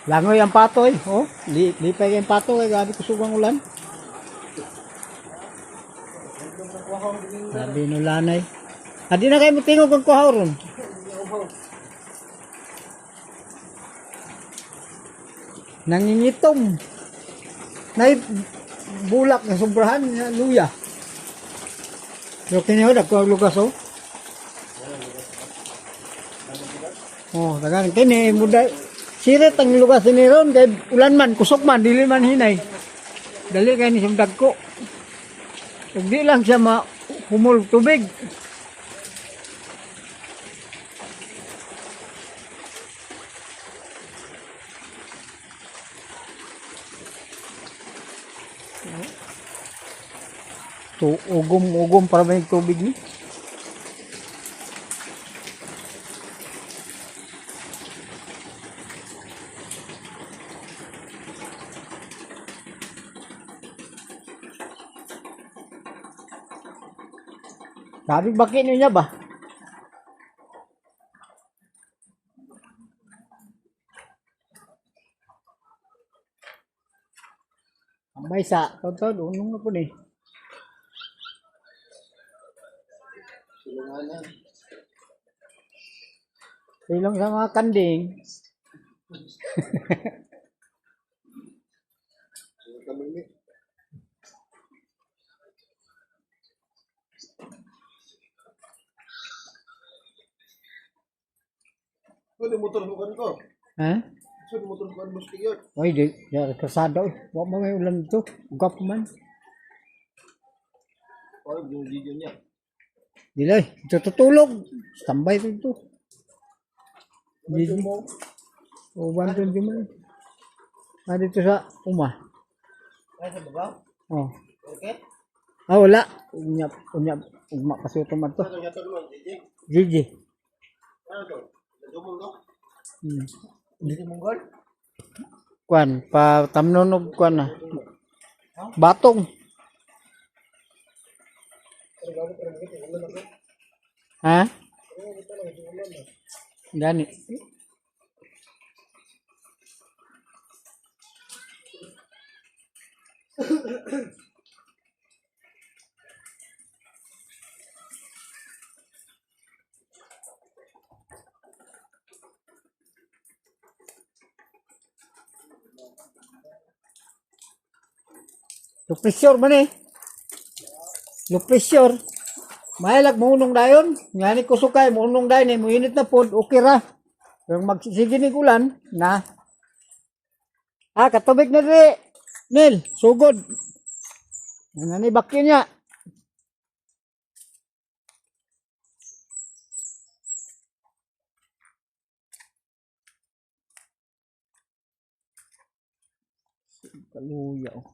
Langoy ang pato eh. Oh, lipay kayong pato kay grabe kusog ang ulan. Grabe nulanay. Adi na kayo mutingog ang kuha ron. Nangingitom. Nay bulak na sobrahan na luya. Pero kini ho dagko ang lugas oh. Oh, tagan kini muda sirit ang lugas ni ron kay ulan man kusog man dili man hinay. Dali kay ni siyang dagko. Ug di lang siya mahumol tubig. To ugom-ugom para may tubig ni. Sabi bakit niya ba? Ambay sa, tod unong na po ni. Silunganan. Silong sa mga kanding. Kami ni. Pwede motor bukan ko. Ha? Pwede motor bukan mesti yun. Oy, di, ya, kasada, oy. Wa mo may ulan dito. Ugap man. Oh, yung video niya. Dili, ito tutulog. Standby ito dito. Dito. O, 120 man. Ah, dito sa uma. Ay, sa baba? Oh. Okay. Ah, wala. Unya, unya, ugma kasi ito man to. Ano yung tulong, DJ? GG. Ano to? Dumong to? Hmm. Monggol? Kwan, pa tamnon og kwan na. Batong. Ha? Gani. Low pressure man eh. Low pressure. Mahilag maunong dayon. Ngani ko sukay, maunong dayon eh. Muinit na pod, okay ra. Pero magsige ni ulan, na. Ah, katubig na di. Nil, sugod. Ngani bakyo niya. Kaluya oh.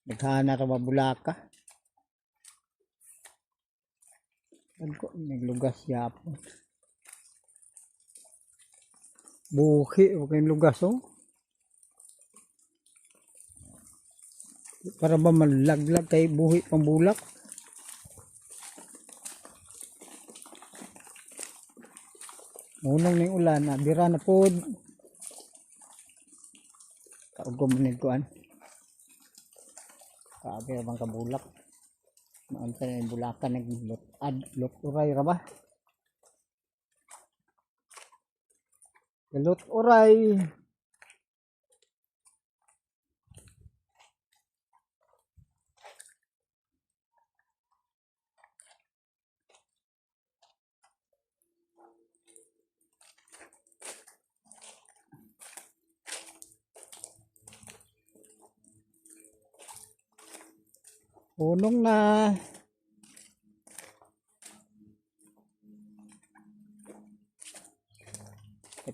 Naghana ra ba bulaka? Dagko naglugas yapon. Buhi o kayong lugas oh. Para ba malaglag kay buhi pambulak? Unong ning ulan na bira na pod. Kaugom ni kuan. Kaabi ra bang kabulak? Maunsa na yung bulakan naglut-ad, lut uray ra ba? Lut uray. Punong na.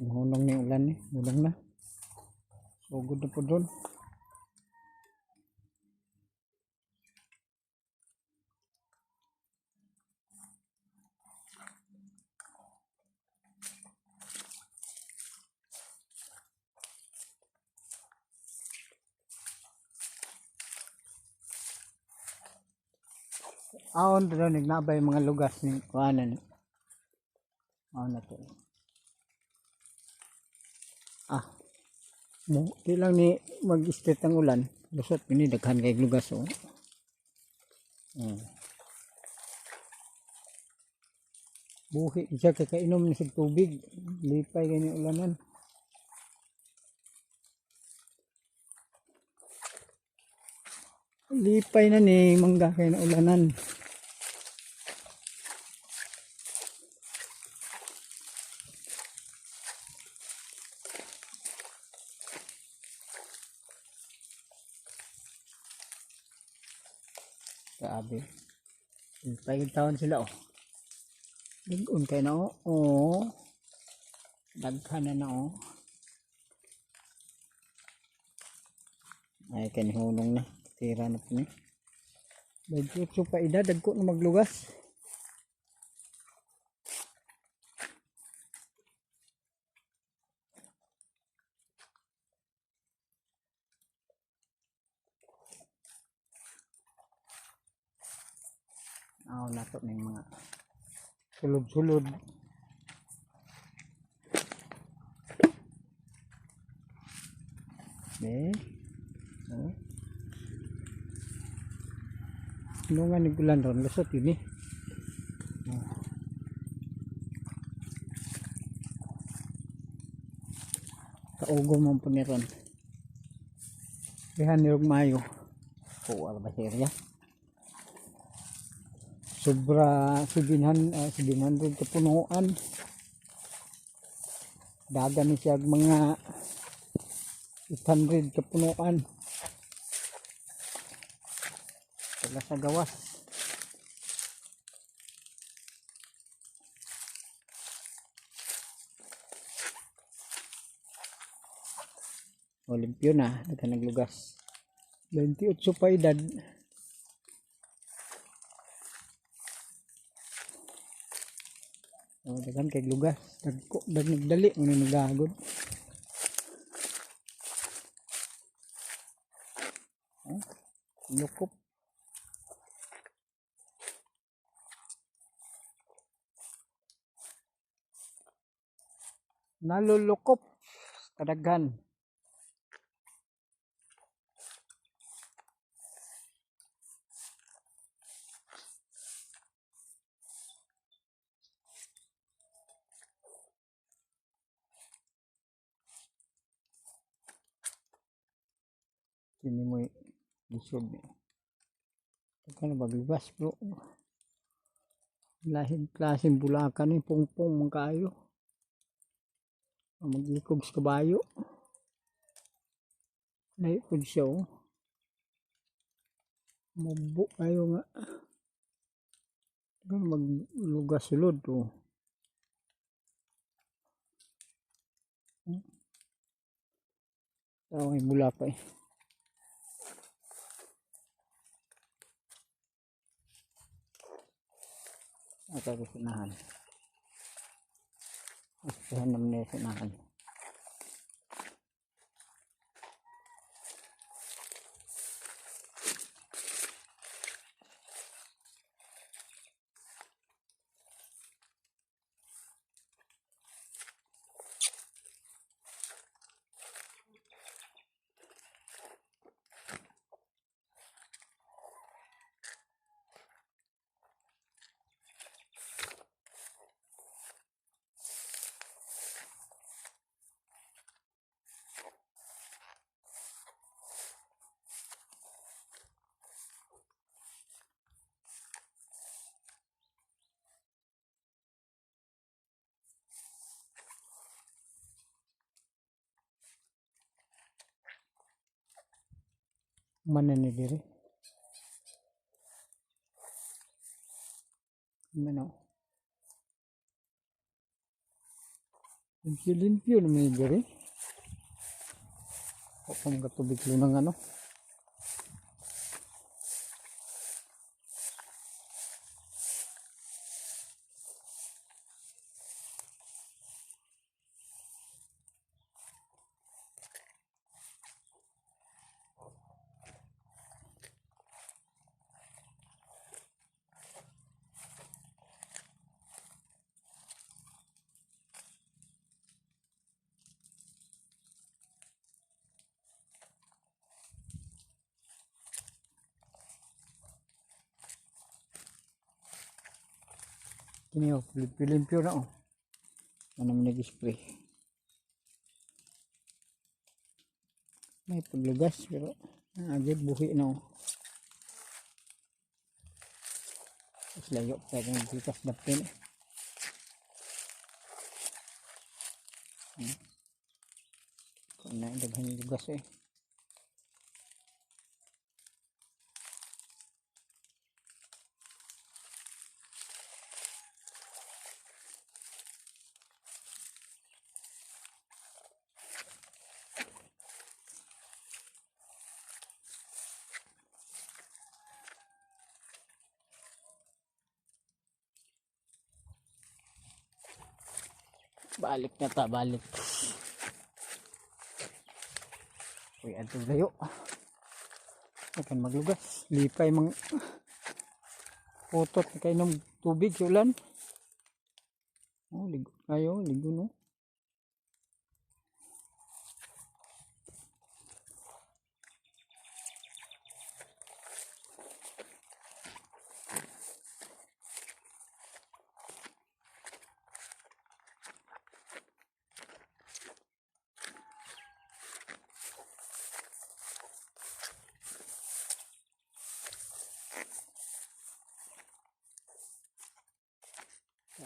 Hunong na yung ulan eh. Hunong na. Sugod na po doon. Aon doon nagnabay mga lugas ni kuanan. Aon na to. Ah. Mo, di lang ni mag-start ang ulan. Lusot ini, daghan kay lugas oh. Buhi siya kay kainom ni sig tubig. Lipay kay ni ulanan. Lipay na ni mangga kay na ulanan. Grabe. Lipay yung taon sila oh. Dag-on kay na oh. Oh. Daghan na na oh. Ay, kanihunong na. Tira na po ni. 28 pa edad, dagko na maglugas. Aw, nato na yung mga sulod-sulod. Eh. Oh. Ano nga nigulan ron, lusot yun eh. Oh. Kaugom man po ni ron. Dihan ni Mayo. Kuwar ba siya? Sobra 700, 700 kapunuan. Dagan ni siya og mga 800 kapunuan. Sila sa gawas. Olimpyo na, daghan naglugas. 28 pa edad. Oh, daghan kay lugas. Dagko, dag nagdali mo ni nagagod. Oh, lukop. Nalulukop kadaghan. Kini mo lisod ni. Daghan na baglugas bro. Lahin klaseng bulakan ni pungpong man kaayo. Maglikog sa kabayo. Naipod siya oh. Mubo ayo nga. Daghan maglugas sulod oh. Oh, ay mula pa eh. Ito ko sunahan. Asahan naman niya sunahan. Mana ni diri? Mana? Limpyo-limpyo naman ni diri. O kung katubig lunang ano. Kini oh, limpyo na oh. Ano man nag-spray. May paglugas pero agad buhi na oh. Mas layo pa kung bukas dapin eh. Kung na daghan yung lugas eh. Balik na ta, balik. Uy, adto layo. Akan maglugas. Lipay mang putot kay inom tubig sa ulan. Oh, ligo kayo, ligo no.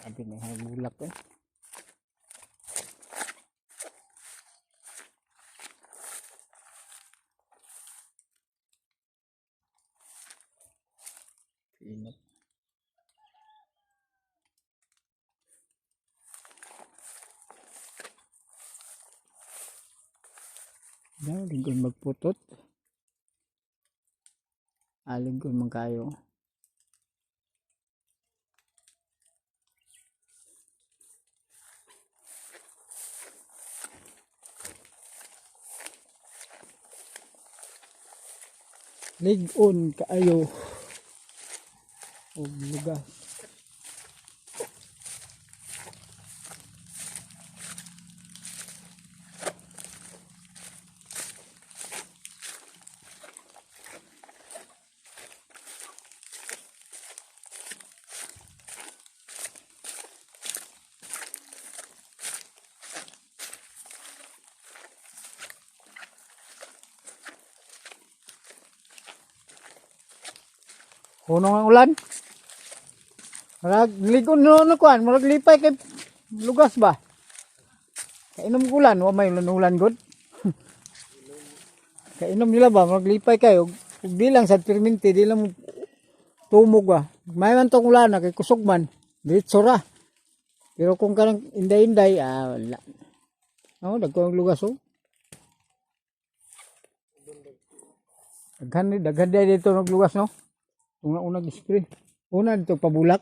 Sabi na bulak eh. Init. Daw, lingkod magputot. Alingkod man kayo. Ligon kaayo og lugas. Hunong ang ulan. Murag ligon no no kuan, murag lipay kay lugas ba. Kainom og ulan, wa may ulan gud. Kainom nila ba, murag lipay kayo. Ug di lang sa perminti, di lang tumog ba. May man tong ulan na kay kusog man, diretso ra. Pero kung kanang inday-inday, ah, wala. Oh, dagko ang lugas oh. Daghan daghan dito naglugas no. Una una spray. Una dito pabulak.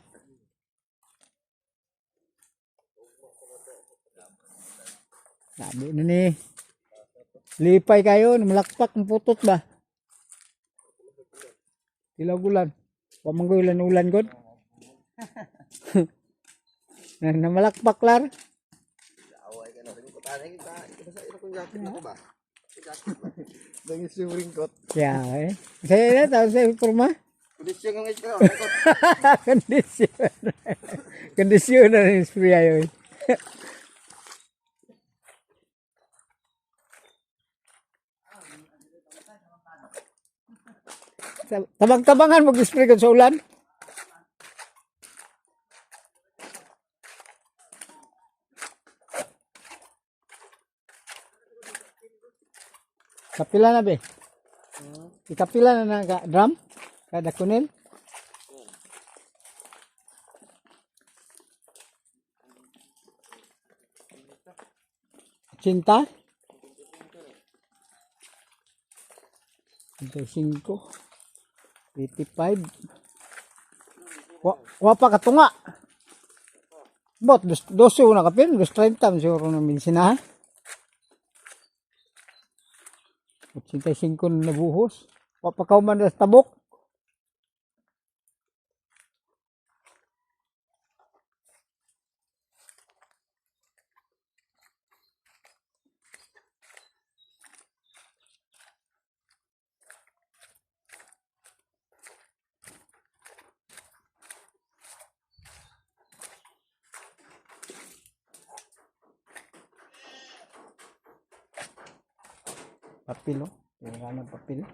Sabi na ni. Lipay kayo, malakpak ang putot ba? Tilaw ulan. Wa man ko ulan ulan god. Na namalakpak lar. Away ka na rin. Kutanay kita. Kita sa ito kong jacket na ko ba? Jacket ba? Dangis yung ringkot. Kaya eh. Saya na tawag sa forma. Kondisyon ng ito. Ringkot. Kondisyon. Kondisyon na rin spray ayo eh. Tabang-tabangan mag-spray ka sa ulan. Kapila na be. Ikapila na na ka drum kada kunil. Cinta. 35. 85. Wa pa katunga. Bot, dos, 12 na kapin, dos 30 man siguro na medisina. Ha? 85 na nabuhos. Wa pa kauman na sa tabok. Papel, oh. Yung ng papel.